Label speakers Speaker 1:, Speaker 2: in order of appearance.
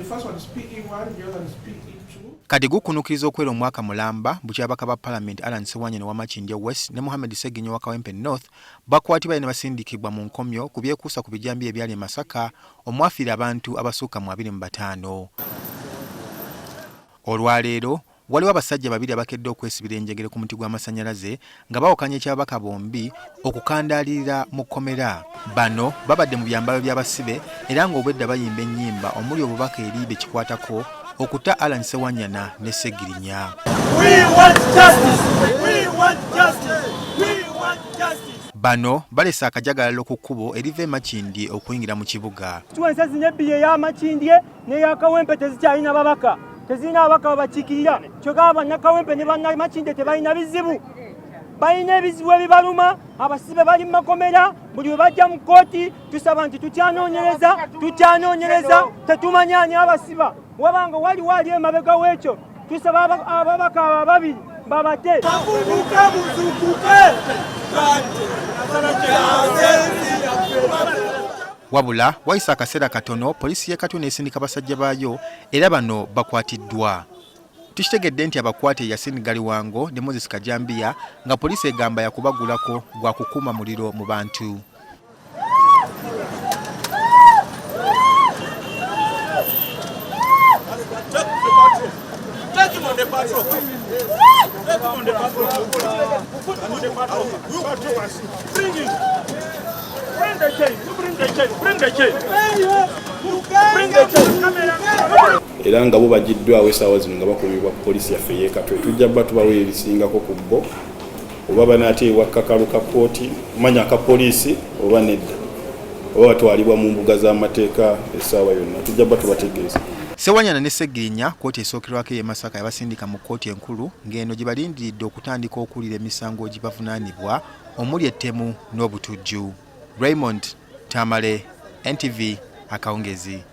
Speaker 1: first one is PE1, the other is PE2.
Speaker 2: Kati gukunukiriza okwera omwaka mulamba bukya ababaka ba palamenti Allan Ssewanyana owa Makindye West ne Mohammed Sseginya owa Kawempe North bakwatibwa ne basindikibwa mu nkomyo ku byekuusa ku bijambiya ebyali e Masaka omwafiira abantu abasukka mu 25. Olwaleero waliwo abasajja babiri abakedde okwesibira enjegere ku muti gw'amasannyalaze nga bawakanya eky'ababaka bombi okukandaalirira mu kkomera. Bano babadde mu byambalo by'abasibe era ng'obwedda bayimba ennyimba omuli obubaka eri be kikwatako okuta Allan Ssewanyana ne Ssegirinya. Bano balese akajagalalo ku kkubo eriva e Makindye okuyingira mu kibuga.
Speaker 3: Constituency zino ebbiri eya Makindye n'eya Kawempe tezikyalina babaka, tezirina babaka babakiikirira. Kyokka bannakawempe ne bannamakindye tebalina bizibu, balina ebizibu ebibaluma. Abasibe bali mu makomera, buli we bajja mu kkooti tusaba nti tukyanoonyereza, tukyanoonyereza, tetumanyi ani abasiba. Wabanga waliwo ali emabega w'ekyo, tusaba ababaka abo ababiri babate.
Speaker 2: Wabula wayise akaseera katono poliisi y'e Katwe n'esindika basajja baayo era bano bakwatiddwa. Tukitegedde nti abakwate ye Yasin Galiwango ne Moses Kajambiya nga poliisi egamba yakubagulako gwa kukuma muliro mu bantu.
Speaker 4: Era nga bo bagiddwawo essaawa zino nga bakuumibwa ku poliisi yaffe ey'e Katwe. Tujja bba tubawa ebisingako ku bo, oba banaateebwa ku kakalu ka kkooti, manya aka poliisi oba nedda, oba batwalibwa mu mbuga z'amateeka essaawa yonna, tujja bba tubategeeza.
Speaker 2: Ssewanyana ne Ssegirinya kkooti esookerwako ey'e Masaka yabasindika mu kkooti enkulu ng'eno gye balindiridde okutandika okuwulira emisango egibavunaanibwa omuli ettemu n'obutujju. Raymond Tamale, NTV, akawungezi.